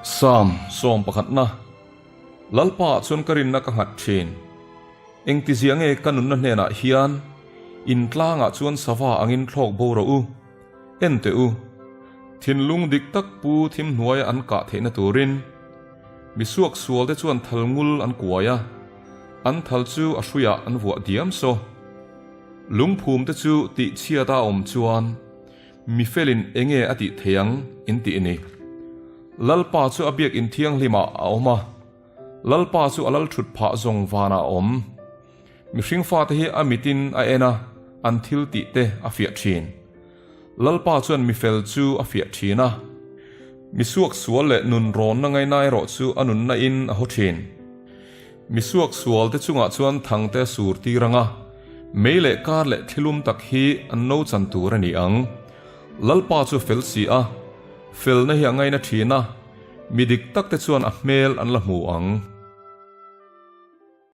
Psalm sawmpakhatna, Lalpa ah chuan ka rinna ka nghat thin. Engtizia nge ka nunna hnenah hian in tlangah chuan sava angin thlawk bo rawh u? En teh u, thinlung dik tak pu thim hnuaia an kah theihna turin mi suak sual te chuan thal ngul an kuai a, an thal chu a hruiah an vuah diam saw. Lungphum te chu tihchhiat a awm chuan Mi felin enge a tih thei ang in tih ni. Lalpa chu a biakinn thianghlimah a awm a, Lalpa chu a lal thut phah zawng vanah a awm. Mihring fate hi a mitin a en a, an thil tih te a fiah thin. Lalpa chuan mi fel chu a fiah thin a, mi suak sual leh nun rawnna ngaina erawh chu a nunna in a haw thin. Mi suak sual te chungah chuan thang te a sur tir ang a, mei leh kar leh thilum tak hi an no chan tur a ni ang. Lalpa chu fel si a, felna hi a ngaina thin a, mi dik tak te chuan a hmel an la hmu ang.